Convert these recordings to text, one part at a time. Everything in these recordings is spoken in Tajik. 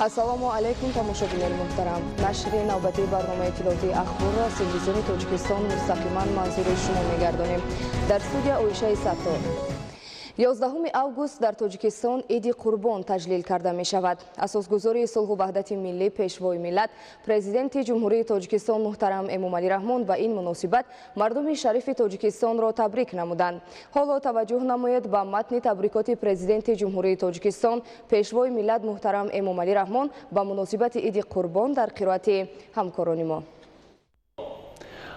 Ассалому алайкум, тамошобинони муҳтарам. Нашри навбатии барномаи иттилоотии Ахборро аз Телевизиони Тоҷикистон мустақиман манзури шумо мегардонем. Дар студия Оишаи Саттор. 11 август дар Тоҷикистон Иди Қурбон таҷлил карда мешавад. Асосгузори сулҳу ваҳдати миллӣ, Пешвои миллат, Президенти Ҷумҳурии Тоҷикистон муҳтарам Эмомалӣ Раҳмон ба ин муносибат мардуми шарифи Тоҷикистонро табрик намуданд. Ҳоло таваҷҷӯҳ намоед ба матни табрикоти Президенти Ҷумҳурии Тоҷикистон, Пешвои миллат муҳтарам Эмомалӣ Раҳмон ба муносибати Иди Қурбон дар қироати ҳамкорони мо.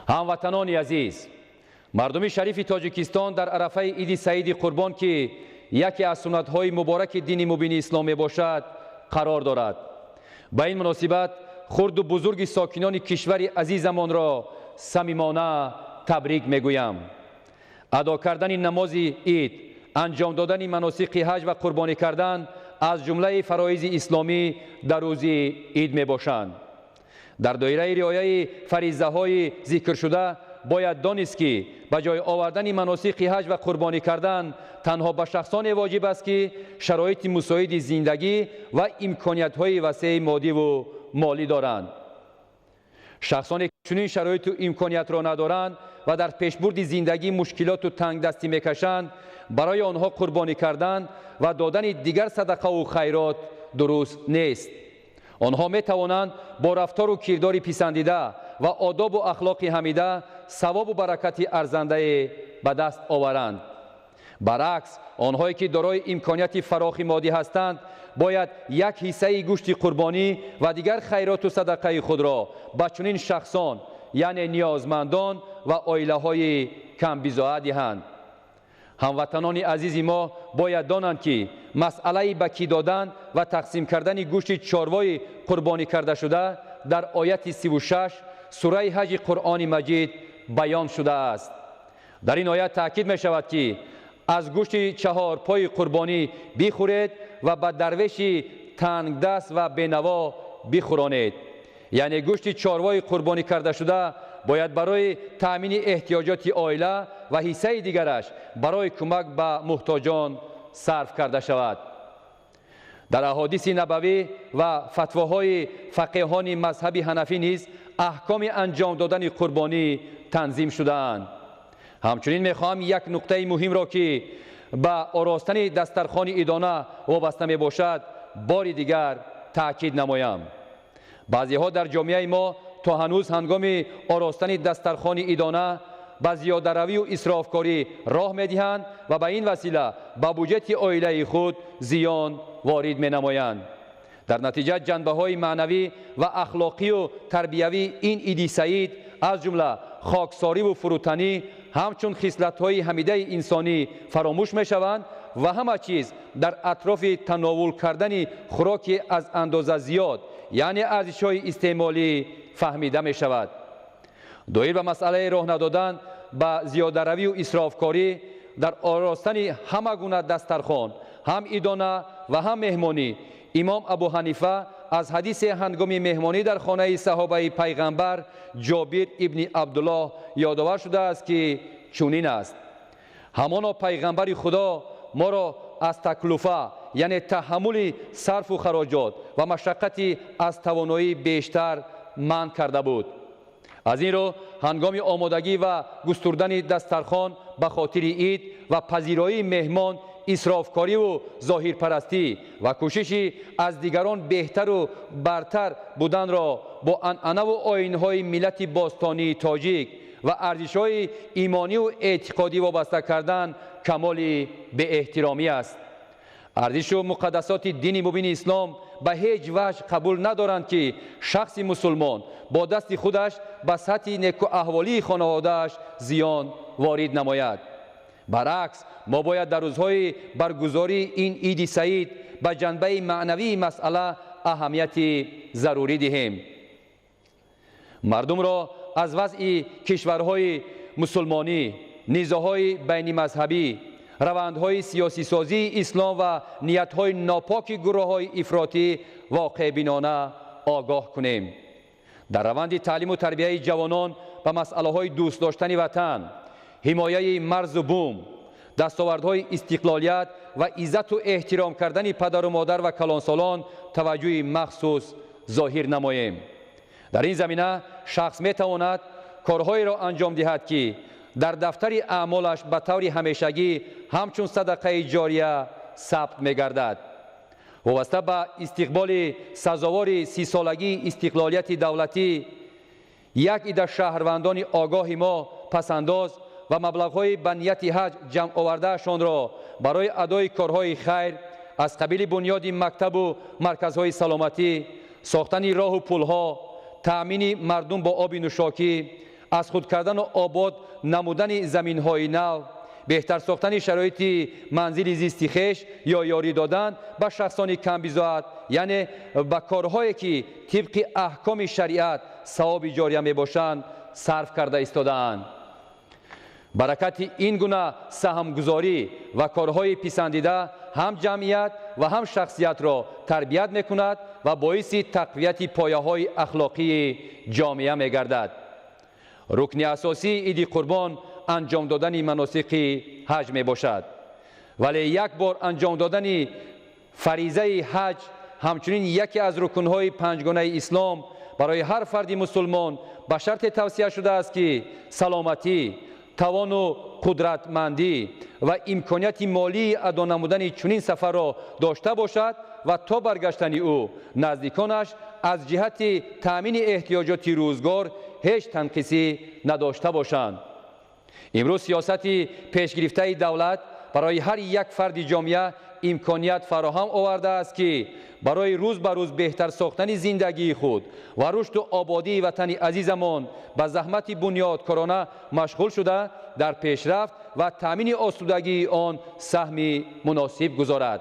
Ҳамватанони азиз, мардуми шарифи Тоҷикистон дар арафаи Иди Саиди Қурбон, ки яке аз суннатҳои мубораки дини мубини ислом мебошад, қарор дорад. Ба ин муносибат хурду бузурги сокинони кишвари азизамонро самимона табрик мегӯям. Адо кардани намози ид, анҷом додани маносиқи ҳаҷ ва қурбонӣ кардан аз ҷумлаи фароизи исломӣ дар рӯзи ид мебошанд. Дар доираи риояи фаризаҳои зикршуда бояд донист, ки ба ҷой овардани маносиқи ҳаҷ ва қурбонӣ кардан танҳо ба шахсоне воҷиб аст, ки шароити мусоиди зиндагӣ ва имкониятҳои васеи моддиву молӣ доранд. Шахсоне чунин шароиту имкониятро надоранд ва дар пешбурди зиндагӣ мушкилоту тангдастӣ мекашанд, барои онҳо қурбонӣ кардан ва додани дигар садақаву хайрот дуруст нест. Онҳо метавонанд бо рафтору кирдори писандида ва одобу ахлоқи ҳамида савобу баракати арзандае ба даст оваранд. Баръакс, онҳое ки дорои имконияти фарохи моддӣ ҳастанд, бояд як ҳиссаи гӯшти қурбонӣ ва дигар хайроту садақаи худро ба чунин шахсон, яъне ниёзмандон ва оилаҳои камбизоат диҳанд. Ҳамватанони азизи мо бояд донанд, ки масъалаи ба кӣ додан ва тақсим кардани гӯшти чорвои қурбонӣ кардашуда дар ояти 36 сураи ҳаҷи Қуръони Маҷид баён шудааст. Дар ин оят таъкид мешавад, ки аз гӯшти чаҳорпои қурбонӣ бихӯред ва ба дарвеши тангдаст ва бенаво бихӯронед. Яъне гӯшти чорвои қурбонӣ кардашуда бояд барои таъмини эҳтиёҷоти оила ва ҳиссаи дигараш барои кӯмак ба муҳтоҷон сарф карда шавад. Дар аҳодиси набавӣ ва фатвоҳои фақеҳони мазҳаби ҳанафӣ низ аҳкоми анҷом додани қурбонӣ танзим шудаанд. Ҳамчунин мехоҳам як нуқтаи муҳимро, ки ба оростани дастархони идона вобаста мебошад, бори дигар таъкид намоям. Баъзеҳо дар ҷомеаи мо то ҳанӯз ҳангоми оростани дастархони идона ба зиёдаравию исрофкорӣ роҳ медиҳанд ва ба ин васила ба буҷети оилаи худ зиён ворид менамоянд. Дар натиҷа ҷанбаҳои маънавӣ ва ахлоқию тарбиявии ин Иди Саид, аз ҷумла хоксориву фурӯтанӣ, ҳамчун хислатҳои ҳамидаи инсонӣ фаромӯш мешаванд ва ҳама чиз дар атрофи тановул кардани хӯроки аз андоза зиёд, яъне арзишҳои истеъмолӣ, фаҳмида мешавад. Доир ба масъалаи роҳ надодан ба зиёдаравию исрофкорӣ дар оростани ҳама гуна дастархон, ҳам идона ва ҳам меҳмонӣ, имом Абу Ҳанифа аз ҳадисе ҳангоми меҳмонӣ дар хонаи саҳобаи пайғамбар Ҷобир ибни Абдуллоҳ ёдовар шудааст, ки чунин аст: ҳамоно пайғамбари Худо моро аз таклуфа, яъне таҳаммули сарфу хароҷот ва машаққати аз тавоноӣ бештар манъ карда буд. Аз ин рӯ ҳангоми омодагӣ ва густурдани дастархон ба хотири ид ва пазироии меҳмон исрофкориву зоҳирпарастӣ ва кӯшиши аз дигарон беҳтару бартар буданро бо анъанаву оинҳои миллати бостонии тоҷик ва арзишҳои имониву эътиқодӣ вобаста кардан камоли беэҳтиромӣ аст. Арзишу муқаддасоти дини мубини ислом ба ҳеҷ ваҷҳ қабул надоранд, ки шахси мусулмон бо дасти худаш ба сатҳи некуаҳволии хонаводааш зиён ворид намояд. Баръакс, мо бояд дар рӯзҳои баргузории ин Иди Саид ба ҷанбаи маънавии масъала аҳамияти зарурӣ диҳем. Мардумро аз вазъи кишварҳои мусулмонӣ, низоъҳои байнимазҳабӣ, равандҳои сиёсисозии ислом ва ниятҳои нопоки гурӯҳҳои ифротӣ воқеъбинона огоҳ кунем. Дар раванди таълиму тарбияи ҷавонон ба масъалаҳои дӯст доштани ватан, ҳимояи марзу бум, дастовардҳои истиқлолият ва иззату эҳтиром кардани падару модар ва калонсолон таваҷҷӯҳи махсус зоҳир намоем. Дар ин замина шахс метавонад корҳоеро анҷом диҳад, ки дар дафтари аъмолаш ба таври ҳамешагӣ ҳамчун садақаи ҷория сабт мегардад. Вобаста ба истиқболи сазовори 30-солагии истиқлолияти давлатӣ, як ида шаҳрвандони огоҳи мо пасандоз ва маблағҳои ба нияти ҳаҷ ҷамъ овардаашонро барои адои корҳои хайр аз қабили бунёди мактабу марказҳои саломатӣ, сохтани роҳу пулҳо, таъмини мардум бо оби нӯшокӣ, аз худ кардану обод намудани заминҳои нав, беҳтар сохтани шароити манзили зисти хеш ё ёрӣ додан ба шахсони камбизоат, яъне ба корҳое ки тибқи аҳкоми шариат савоби ҷория мебошанд, сарф карда истодаанд. Баракати ин гуна саҳмгузорӣ ва корҳои писандида ҳам ҷамъият ва ҳам шахсиятро тарбият мекунад ва боиси тақвияти пояҳои ахлоқии ҷомеа мегардад. Рукни асосии Иди Қурбон анҷом додани маносиқи ҳаҷ мебошад. Вале як бор анҷом додани фаризаи ҳаҷ ҳамчунин яке аз рукнҳои панҷгонаи ислом барои ҳар фарди мусулмон ба шарте тавсия шудааст, ки саломатӣ, тавону қудратмандӣ ва имконияти молии адо намудани чунин сафарро дошта бошад ва то баргаштани ӯ наздиконаш аз ҷиҳати таъмини эҳтиёҷоти рӯзгор ҳеҷ танқисӣ надошта бошанд. Имрӯз сиёсати пешгирифтаи давлат барои ҳар як фарди ҷомеа имконият фароҳам овардааст, ки барои рӯз ба рӯз беҳтар сохтани зиндагии худ ва рушду ободии ватани азизамон ба заҳмати бунёдкорона машғул шуда, дар пешрафт ва таъмини осудагии он саҳми муносиб гузорад.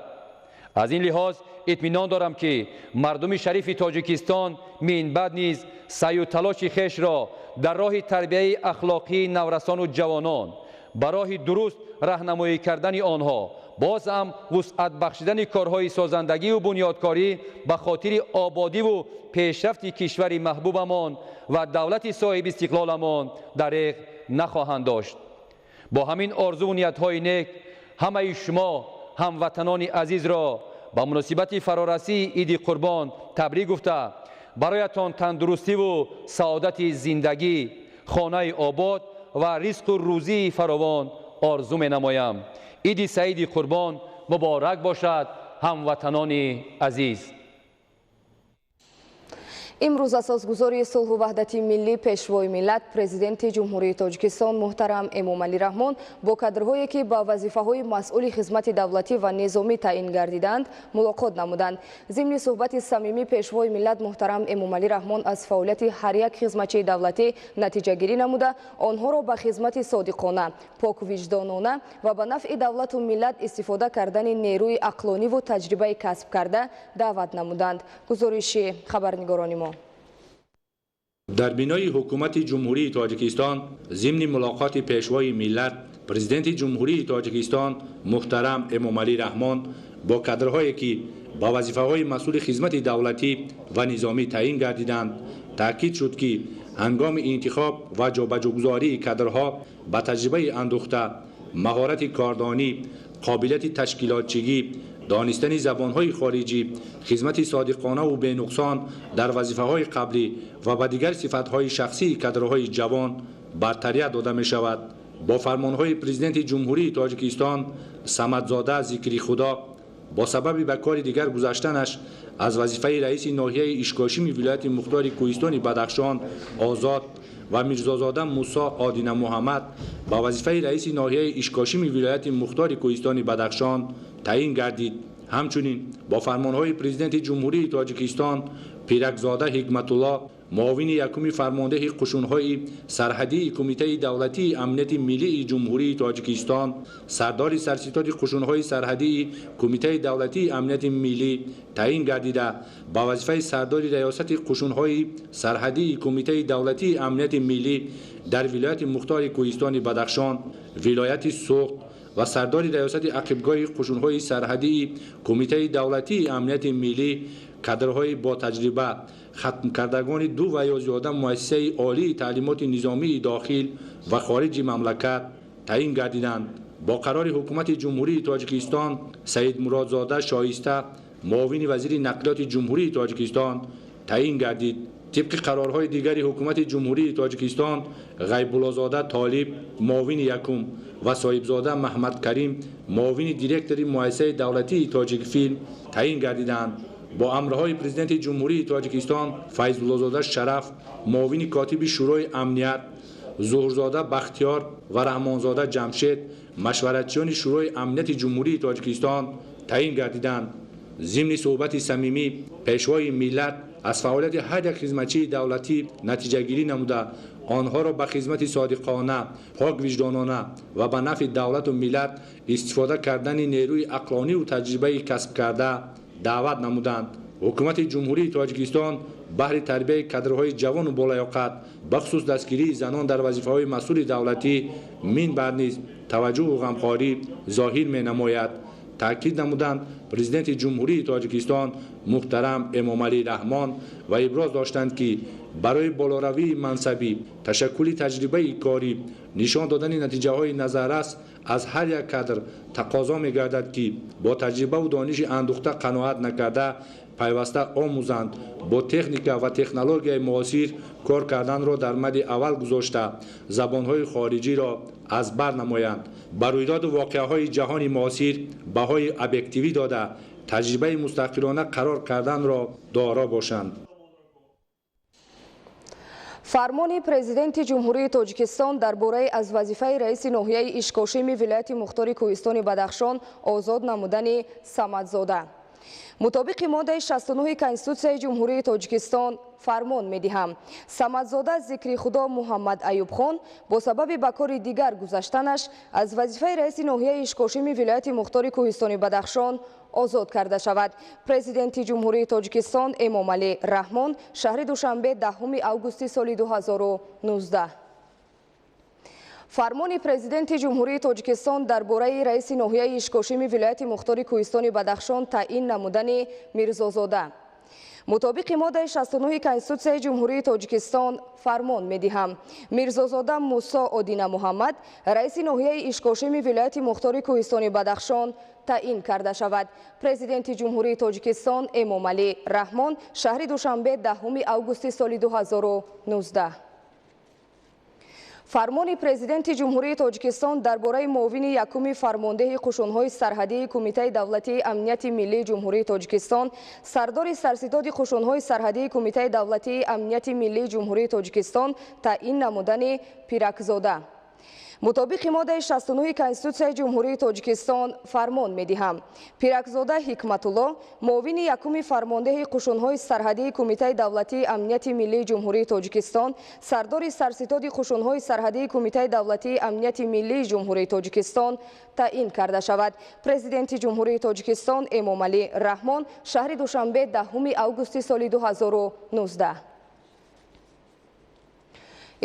Аз ин лиҳоз итминон дорам, ки мардуми шарифи Тоҷикистон минбаъд низ саъю талоши хешро дар роҳи тарбияи ахлоқии наврасону ҷавонон, ба роҳи дуруст раҳнамоӣ кардани онҳо, боз ҳам вусъат бахшидани корҳои созандагиву бунёдкорӣ ба хотири ободиву пешрафти кишвари маҳбубамон ва давлати соҳибистиқлоламон дареғ нахоҳанд дошт. Бо ҳамин орзуву ниятҳои нек ҳамаи шумо ҳамватанони азизро ба муносибати фарорасии Иди Қурбон табрик гуфта, бароятон тандурустиву саодати зиндагӣ, хонаи обод ва ризқу рӯзии фаровон орзу менамоям. Иди Саиди Қурбон муборак бошад, ҳамватанони азиз. Имрӯз асосгузори сулҳу ваҳдати миллӣ, пешвои миллат, президенти Ҷумҳурии Тоҷикистон муҳтарам Эмомалӣ Раҳмон бо кадрҳое ки ба вазифаҳои масъули хизмати давлатӣ ва низомӣ таъин гардиданд, мулоқот намуданд. Зимни суҳбати самимӣ пешвои миллат муҳтарам Эмомалӣ Раҳмон аз фаъолияти ҳар як хизматчии давлатӣ натиҷагирӣ намуда, онҳоро ба хизмати содиқона, поквиҷдонона ва ба нафъи давлату миллат истифода кардани нерӯи ақлониву таҷрибаи касб карда даъват намуданд. Гузориши хабарнигорони мо. Дар бинои ҳукумати Ҷумҳурии Тоҷикистон зимни мулоқоти пешвои миллат, президенти Ҷумҳурии Тоҷикистон муҳтарам Эмомалӣ Раҳмон бо кадрҳое ки ба вазифаҳои масъули хизмати давлатӣ ва низомӣ таъин гардиданд, таъкид шуд, ки ҳангоми интихоб ва ҷобаҷогузории кадрҳо ба таҷрибаи андӯхта, маҳорати кордонӣ, қобилияти ташкилотчигӣ, донистани забонҳои хориҷӣ, хизмати содиқонаву бенуқсон дар вазифаҳои қаблӣ ва ба дигар сифатҳои шахсии кадрҳои ҷавон бартарият дода мешавад. Бо фармонҳои президенти Ҷумҳурии Тоҷикистон Самадзода Зикри Худо бо сабаби ба кори дигар гузаштанаш аз вазифаи раиси ноҳияи Ишкошими вилояти мухтори Кӯҳистони Бадахшон озод ва Мирзозода Мусо Одина Муҳаммад ба вазифаи раиси ноҳияи Ишкошими вилояти мухтори Кӯҳистони Бадахшон таъин гардид. Ҳамчунин бо фармонҳои президенти Ҷумҳурии Тоҷикистон Пиракзода Ҳикматулло муовини якуми фармондеҳи қушунҳои сарҳадии Кумитаи давлатии амнияти миллии Ҷумҳурии Тоҷикистон, сардори сарситоди қушунҳои сарҳадии Кумитаи давлатии амнияти миллӣ таъин гардида, ба вазифаи сардори раёсати қушунҳои сарҳадии Кумитаи давлатии амнияти миллӣ дар вилояти мухтори Кӯҳистони Бадахшон, вилояти Суғд ва сардори раёсати ақибгоҳи қушунҳои сарҳадии Кумитаи давлатии амнияти миллӣ кадрҳои ботаҷриба, хатмкардагони ду ва ё зиёда муассисаи олии таълимоти низомии дохил ва хориҷи мамлакат таъин гардиданд. Бо қарори ҳукумати Ҷумҳурии Тоҷикистон Саидмуродзода Шоиста муовини вазири нақлиёти Ҷумҳурии Тоҷикистон таъин гардид. Тибқи қарорҳои дигари Ҳукумати Ҷумҳурии Тоҷикистон Ғайбуллозода Толиб муовини якум ва Соҳибзода Маҳмадкарим муовини директори муассисаи давлатии Тоҷикфилм таъин гардиданд. Бо амрҳои Президенти Ҷумҳурии Тоҷикистон Файзуллозода Шараф муовини котиби Шӯрои амният, Зуҳурзода Бахтиёр ва Раҳмонзода Ҷамшед машваратчиёни Шӯрои амнияти Ҷумҳурии Тоҷикистон таъин гардиданд. Зимни суҳбати самимӣ Пешвои миллат аз фаъолияти ҳар як хизматчии давлатӣ натиҷагирӣ намуда, онҳоро ба хизмати содиқона, поквиҷдонона ва ба нафъи давлату миллат истифода кардани нерӯи ақлониву таҷрибаи касбкарда даъват намуданд. Ҳукумати Ҷумҳурии Тоҷикистон баҳри тарбияи кадрҳои ҷавону болаёқат, бахусус дастгирии занон дар вазифаҳои масъули давлатӣ мин баъд низ таваҷҷӯҳу ғамхорӣ зоҳир менамояд, таъкид намуданд Президенти Ҷумҳурии Тоҷикистон муҳтарам Эмомалӣ Раҳмон ва иброз доштанд, ки барои болоравии мансабӣ, ташаккули таҷрибаи корӣ, нишон додани натиҷаҳои назаррас аз ҳар як кадр тақозо мегардад, ки бо таҷрибаву дониши андӯхта қаноат накарда, пайваста омӯзанд, бо техника ва технологияи муосир кор карданро дар мади аввал гузошта, забонҳои хориҷиро аз бар намоянд, ба рӯйдоду воқеаҳои ҷаҳони муосир баҳои объективӣ дода, таҷрибаи мустақилона қарор карданро доро бошанд. Фармони Президенти Ҷумҳурии Тоҷикистон дар бораи аз вазифаи раиси ноҳияи Ишкошими вилояти мухтори Кӯҳистони Бадахшон озод намудани Самадзода. Мутобиқи моддаи 69 Конститутсияи Ҷумҳурии Тоҷикистон фармон медиҳам. Самадзода Зикри Худо Муҳаммад Аюбхон бо сабаби ба кори дигар гузаштанаш аз вазифаи раиси ноҳияи Ишкошими вилояти мухтори Кӯҳистони Бадахшон озод карда шавад. Президенти Ҷумҳурии Тоҷикистон Эмомалӣ Раҳмон, шаҳри Душанбе, 10 августи соли 2019. Фармони Президенти Ҷумҳурии Тоҷикистон дар бораи раиси ноҳияи Ишкошими вилояти мухтори Кӯҳистони Бадахшон таъин намудани Мирзозода. Мутобиқи моддаи 69 Конститутсияи Ҷумҳурии Тоҷикистон фармон медиҳам. Мирзозода Мусо Одина Муҳаммад раиси ноҳияи Ишкошими вилояти мухтори Кӯҳистони Бадахшон таъин карда шавад. Президенти Ҷумҳурии Тоҷикистон Эмомалӣ Раҳмон, шаҳри Душанбе, 10 августи соли 2019. Фармони Президенти Ҷумҳурии Тоҷикистон дар бораи муовини якуми фармондеҳи қушунҳои сарҳадии Кумитаи давлатии амнияти миллии Ҷумҳурии Тоҷикистон, сардори сарситоди қушунҳои сарҳадии Кумитаи давлатии амнияти миллии Ҷумҳурии Тоҷикистон таъин намудани Пиракзода. Мутобиқи моддаи 69 Конститутсияи Ҷумҳурии Тоҷикистон фармон медиҳам. Пиракзода Ҳикматулло муовини якуми фармондеҳи қушунҳои сарҳадии Кумитаи давлатии амнияти миллии Ҷумҳурии Тоҷикистон, сардори сарситоди қушунҳои сарҳадии Кумитаи давлатии амнияти миллии Ҷумҳурии Тоҷикистон таъин карда шавад. Президенти Ҷумҳурии Тоҷикистон Эмомалӣ Раҳмон, шаҳри Душанбе, 10 августи соли 2019.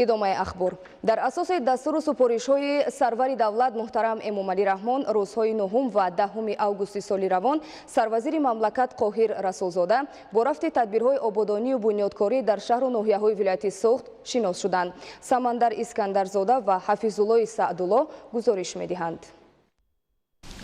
Идомаи ахбор. Дар асоси дастуру супоришҳои сарвари давлат муҳтарам Эмомалӣ Раҳмон рӯзҳои 9 ва 10 августи соли равон сарвазири мамлакат Қоҳир Расулзода бо рафти тадбирҳои ободонию бунёдкорӣ дар шаҳру ноҳияҳои вилояти Суғд шинос шуданд. Самандар Искандарзода ва Ҳафизуллои Саъдулло гузориш медиҳанд.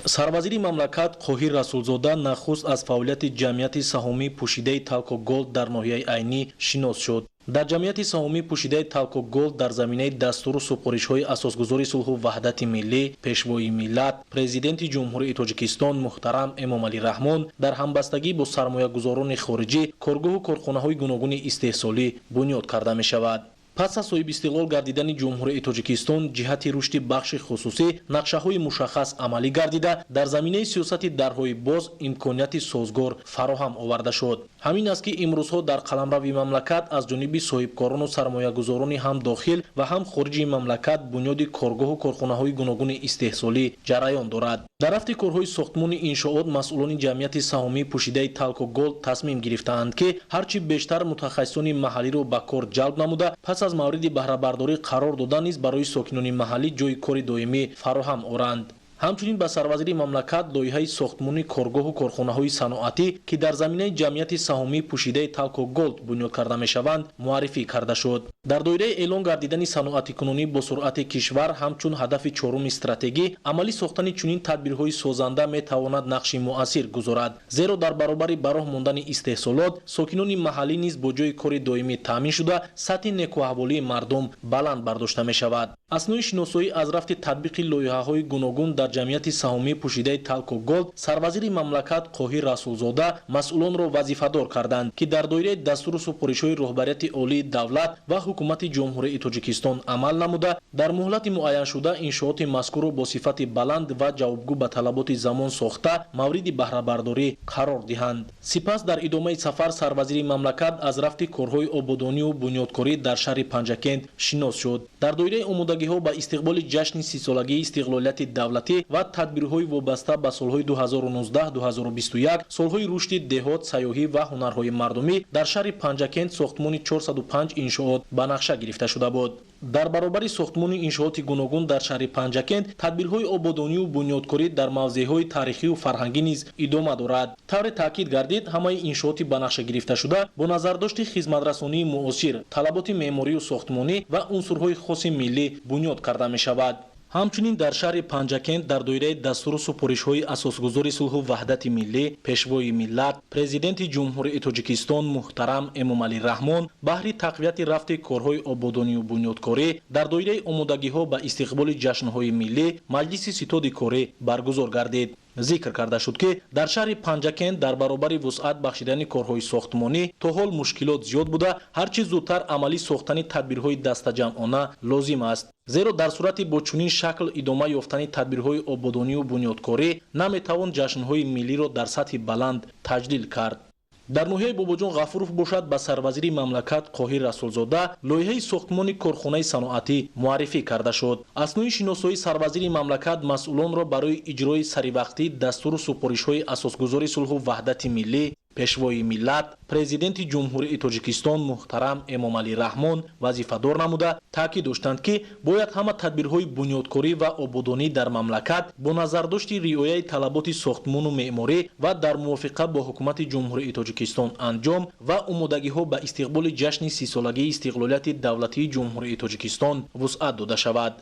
Сарвазири мамлакат Қоҳир Расулзода нахуст аз фаъолияти ҷамъияти саҳомии пӯшидаи Талко Голд дар ноҳияи Айнӣ шинос шуд. Дар ҷамъияти саҳомии пӯшидаи Талко Голд дар заминаи дастуру супоришҳои асосгузори сулҳу ваҳдати миллӣ, Пешвои миллат, Президенти Ҷумҳурии Тоҷикистон муҳтарам Эмомалӣ Раҳмон дар ҳамбастагӣ бо сармоягузорони хориҷӣ коргоҳу корхонаҳои гуногуни истеҳсолӣ бунёд карда мешавад. Пас аз соҳибистиқлол гардидани Ҷумҳурии Тоҷикистон ҷиҳати рушди бахши хусусӣ нақшаҳои мушаххас амалӣ гардида, дар заминаи сиёсати дарҳои боз имконияти созгор фароҳам оварда шуд. Ҳамин аст, ки имрӯзҳо дар қаламрави мамлакат аз ҷониби соҳибкорону сармоягузорони ҳам дохил ва ҳам хориҷи мамлакат бунёди коргоҳу корхонаҳои гуногуни истеҳсолӣ ҷараён дорад. Дар рафти корҳои сохтмони иншоот масъулони ҷамъияти саҳомии пӯшидаи Талко Голд тасмим гирифтаанд, ки ҳарчи бештар мутахассисони маҳаллиро ба кор ҷалб намуда, пас аз мавриди баҳрабардорӣ қарор додан низ барои сокинони маҳаллӣ ҷойи кори доимӣ фароҳам оранд. Ҳамчунин ба сарвазири мамлакат лоиҳаи сохтмони коргоҳу корхонаҳои саноатӣ, ки дар заминаи ҷамъияти саҳомии пӯшидаи Талко Голд бунёд карда мешаванд, муаррифӣ карда шуд. Дар доираи эълон гардидани саноатикунонӣ бо суръати кишвар ҳамчун ҳадафи чоруми стратегӣ, амалӣ сохтани чунин тадбирҳои созанда метавонад нақши муассир гузорад. Зеро дар баробари ба роҳ мондани истеҳсолот, сокинони маҳаллӣ низ бо ҷойи кори доимӣ таъмин шуда, сатҳи некӯаҳволии мардум баланд бардошта мешавад. Аснои шиносоӣ аз рафти татбиқи лоиҳаҳои гуногун дар ҷамъияти саҳомии пӯшидаи Талко Голд, сарвазири мамлакат Қоҳир Расулзода масъулонро вазифадор карданд, ки дар доираи дастуру супоришҳои роҳбарияти олии давлат ва ҳукумати Ҷумҳурии Тоҷикистон амал намуда, дар муҳлати муайяншуда иншооти мазкурро бо сифати баланд ва ҷавобгӯ ба талаботи замон сохта мавриди баҳрабардорӣ қарор диҳанд. Сипас дар идомаи сафар сарвазири мамлакат аз рафти корҳои ободонию бунёдкорӣ дар шаҳри Панҷакент шинос шуд. Дар доираи омодагиҳо ба истиқболи ҷашни 30-солагии истиқлолияти давлатӣ ва тадбирҳои вобаста ба солҳои 2019-2021, солҳои рушди деҳот, сайёҳӣ ва ҳунарҳои мардумӣ, дар шаҳри Панҷакент сохтмони 405 иншоот ба нақша гирифта шуда буд. Дар баробари сохтмони иншооти гуногун дар шаҳри Панҷакент, тадбирҳои ободонию бунёдкорӣ дар мавзеъҳои таърихию фарҳангӣ низ идома дорад. Тавре таъкид гардид, ҳамаи иншооти ба нақша гирифташуда бо назардошти хизматрасонии муосир, талаботи меъморию сохтмонӣ ва унсурҳои хоси миллӣ бунёд карда мешавад. Ҳамчунин дар шаҳри Панҷакент дар доираи дастуру супоришҳои асосгузори сулҳу ваҳдати миллӣ, пешвои миллат, Президенти Ҷумҳурии Тоҷикистон муҳтарам Эмомалӣ Раҳмон баҳри тақвияти рафти корҳои ободонию бунёдкорӣ дар доираи омодагиҳо ба истиқболи ҷашнҳои миллӣ маҷлиси ситоди корӣ баргузор гардид. Зикр карда шуд, ки дар шаҳри Панҷакент дар баробари вусъат бахшидани корҳои сохтмонӣ то ҳол мушкилот зиёд буда, ҳарчи зудтар амалӣ сохтани тадбирҳои дастаҷамъона лозим аст. Зеро дар сурати бо чунин шакл идома ёфтани тадбирҳои ободонию бунёдкорӣ наметавон ҷашнҳои миллиро дар сатҳи баланд таҷлил кард. Дар ноҳияи Бобоҷон Ғафуров бошад, ба сарвазири мамлакат Қоҳир Расулзода лоиҳаи сохтмони корхонаи саноатӣ муаррифӣ карда шуд. Аснои шиносоии сарвазири мамлакат масъулонро барои иҷрои саривақтии дастуру супоришҳои асосгузори сулҳу ваҳдати миллӣ, пешвои миллат, Президенти Ҷумҳурии Тоҷикистон муҳтарам Эмомалӣ Раҳмон вазифадор намуда, таъкид доштанд, ки бояд ҳама тадбирҳои бунёдкорӣ ва ободонӣ дар мамлакат бо назардошти риояи талаботи сохтмону меъморӣ ва дар мувофиқа бо ҳукумати Ҷумҳурии Тоҷикистон анҷом ва омодагиҳо ба истиқболи ҷашни 30-солагии истиқлолияти давлатии Ҷумҳурии Тоҷикистон вусъат дода шавад.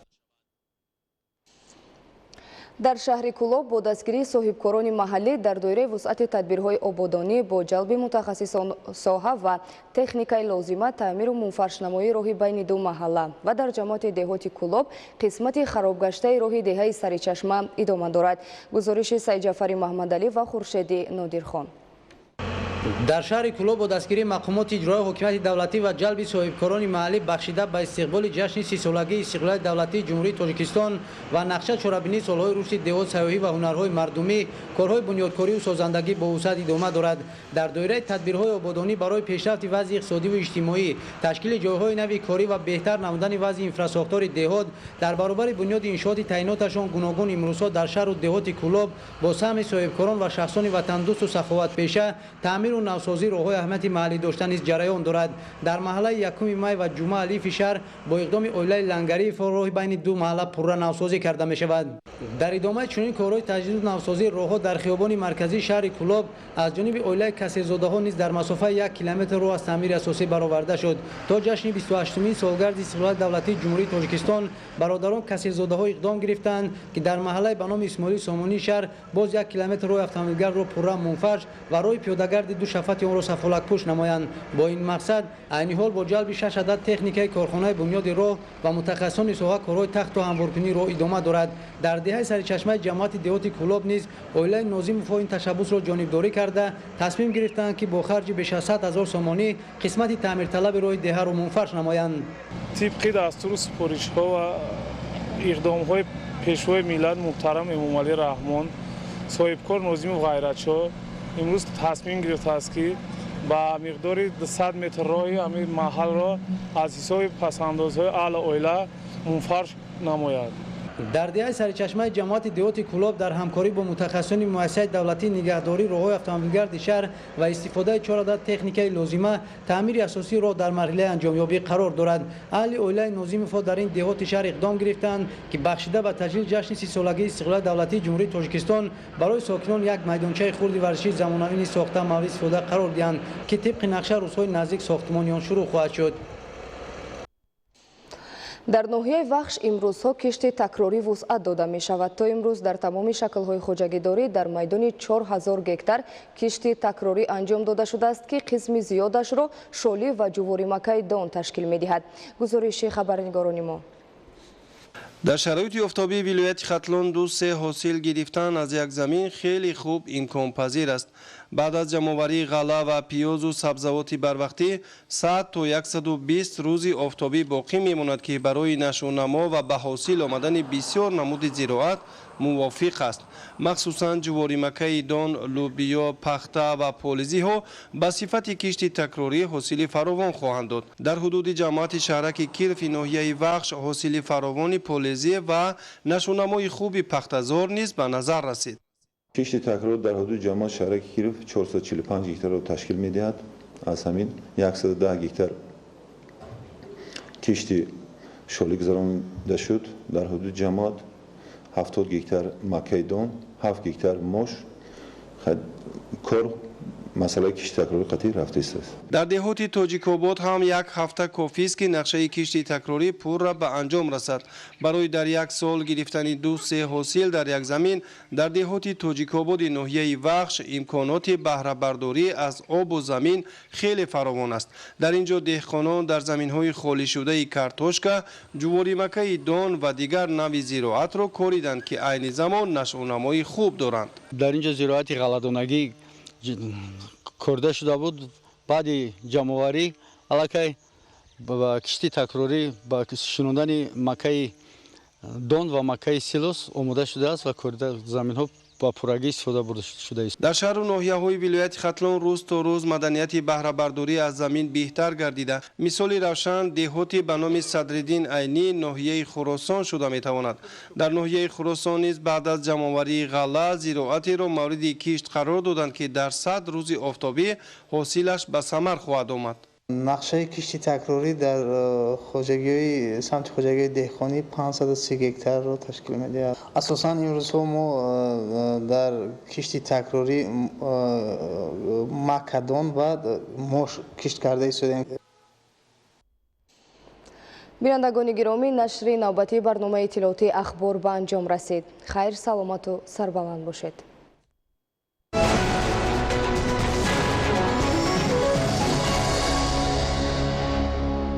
Дар шаҳри Кӯлоб бо дастгирии соҳибкорони маҳаллӣ дар доираи вусъати тадбирҳои ободонӣ бо ҷалби мутахассисон соҳа ва техникаи лозима таъмиру мунфаршнамоии роҳи байни ду маҳалла ва дар ҷамоати деҳоти Кӯлоб қисмати харобгаштаи роҳи деҳаи Саричашма идома дорад. Гузориши Сайдҷафари Маҳмадалӣ ва Хуршеди Нодирхон. Дар шаҳри Кӯлоб бо дастгирии мақомоти иҷроии ҳокимияти давлатӣ ва ҷалби соҳибкорони маҳаллӣ бахшида ба истиқболи ҷашни 30-солагии истиқлолияти давлатии Ҷумҳурии Тоҷикистон ва нақша чорабинии солҳои рушди деҳот, сайёҳӣ ва ҳунарҳои мардумӣ корҳои бунёдкорию созандагӣ бо вусъат идома дорад. Дар доираи тадбирҳои ободонӣ барои пешрафти вазъи иқтисодиву иҷтимоӣ, ташкили ҷойҳои нави корӣ ва беҳтар намудани вазъи инфрасохтори деҳот, дар баробари бунёди иншооти таъиноташон гуногун имрӯзҳо дар шаҳру деҳоти Кӯлоб бо саҳми соҳибкорон ва шахсони ватандӯсту саховатпеша таъмиру навсозии роҳҳои аҳамияти маҳаллӣ дошта низ ҷараён дорад. Дар маҳаллаи 1 май ва Ҷумъа Алифи шаҳр бо иқдоми оилаи Лангариев роҳи байни ду маҳалла пурра навсозӣ карда мешавад. Дар идомаи чунин корҳои таҷдиду навсозии роҳҳо дар хиёбони марказии шаҳри Кӯлоб аз ҷониби оилаи Касирзодаҳо низ дар масофаи 1 километр роҳ аз таъмири асосӣ бароварда шуд. То ҷашни 28-умин солгарди истиқлолияти давлатии Ҷумҳурии Тоҷикистон бародарон Касирзодаҳо иқдом гирифтанд, ки дар маҳаллаи ба номи Исмоили Сомонии шаҳр боз 1 километр роҳи автомобилгардро пурра мунфарш ва роҳи пиёдагарди ду шафати онро сафолакпӯш намоянд. Бо ин мақсад айни ҳол бо ҷалби 6 адад техникаи корхонаи бунёди роҳ ва мутахассисони соҳа корҳои тахту ҳамворкунии роҳ идома дорад. Дар деҳаи Саричашмаи ҷамоати деҳоти Кӯлоб низ оилаи Нозимовҳо ин ташаббусро ҷонибдорӣ карда тасмим гирифтанд, ки бо харҷи беш аз 100 000 сомонӣ қисмати таъмирталаби роҳи деҳаро мунфарш намоянд. Тибқи дастуру супоришҳо ва иқдомҳои пешвои миллат муҳтарам Эмомалӣ Раҳмон, соҳибкор Нозимов Ғайратшоҳ имрӯз тасмим гирифтааст, ки ба миқдори 200 метр роҳи ҳамин маҳалро аз ҳисоби пасандозҳои аҳли оила мунфарш намояд. Дар деҳаи Саричашмаи ҷамоати деҳоти Кӯлоб дар ҳамкорӣ бо мутахассисони муассисаи давлатии нигаҳдории роҳҳои автомобилгарди шаҳр ва истифодаи 4 адад техникаи лозима таъмири асосии роҳ дар марҳилаи анҷомёбӣ қарор дорад. Аҳли оилаи Нозимовҳо дар ин деҳоти шаҳр иқдом гирифтанд, ки бахшида ба таҷлили ҷашни 30-солагии истиқлолияти давлатии Ҷумҳурии Тоҷикистон барои сокинон як майдончаи хурди варзишии замонавӣ низ сохта мавриди истифода қарор диҳанд, ки тибқи нақша рӯзҳои наздик сохтмони он шурӯъ хоҳад шуд. Дар ноҳияи Вахш имрӯзҳо кишти такрорӣ вусъат дода мешавад. То имрӯз дар тамоми шаклҳои хоҷагидорӣ дар майдони 4000 гектар кишти такрорӣ анҷом дода шудааст, ки қисми зиёдашро шолӣ ва ҷуворимакаи дон ташкил медиҳад. Гузориши хабарнигорони мо. Дар шароити офтобии вилояти Хатлон 2-3 ҳосил гирифтан аз як замин хеле хуб имконпазир аст. Баъд аз ҷамъоварии ғалла ва пиёзу сабзавоти барвақтӣ 100 то 120 рӯзи офтобӣ боқӣ мемонад, ки барои нашъунамо ва ба ҳосил омадани бисёр намуди зироат мувофиқ аст. Махсусан ҷуворимакаи дон, лӯбиё, пахта ва полизиҳо ба сифати кишти такрорӣ ҳосили фаровон хоҳанд дод. Дар ҳудуди ҷамоати шаҳраки Кирфи ноҳияи Вахш ҳосили фаровони полизӣ ва нашъунамои хуби пахтазор низ ба назар расид. Кишти такрор дар ҳудуди ҷамоати шаҳраки Киров 445 гектарро ташкил медиҳад. Аз ҳамин 110 гектар кишти шолӣ гузаронида шуд. Дар ҳудуди ҷамоат 70 гектар макаи дон, 7 гектар мош. Кор масъалаи кишти такрорӣ қатъӣ рафтааст. Дар деҳоти Тоҷикобод ҳам як ҳафта кофист, ки нақшаи кишти такрорӣ пурра ба анҷом расад. Барои дар як сол гирифтани 2-3 ҳосил дар як замин дар деҳоти Тоҷикободи ноҳияи Вахш имконоти баҳрабардорӣ аз обу замин хеле фаровон аст. Дар ин ҷо деҳқонон дар заминҳои холишудаи картошка, ҷуворимакаи дон ва дигар нави зироатро кориданд, ки айни замон нашъунамои хуб доранд. Дар ин ҷо зироати ғалладонагӣ корда шуда буд. Баъди ҷамъоварӣ аллакай ба кишти такрорӣ ба шинондани макаи дон ва макаи силос омода шудааст ва корда заминҳо ба пуррагӣ истифода бурда шудааст. Дар шаҳру ноҳияҳои вилояти Хатлон рӯз то рӯз маданияти баҳрабардорӣ аз замин беҳтар гардида. Мисоли равшан деҳоти ба номи Садриддин Айнӣ ноҳияи Хуросон шуда метавонад. Дар ноҳияи Хуросон низ баъд аз ҷамъоварии ғалла зироатеро мавриди кишт қарор доданд, ки дар 100 рӯзи офтобӣ ҳосилаш ба самар хоҳад омад. Нақшаи кишти такрорӣ дар хоҷагиҳои самти хоҷагиҳои деҳқонӣ 530 гектарро ташкил медиҳад. Асосан имрӯзҳо мо дар кишти такрорӣ макадон ва мош кишт карда истодаем. Бинандагони гиромӣ, нашри навбатии барномаи иттилоотии Ахбор ба анҷом расид. Хайр, саломату сарбаланд бошед.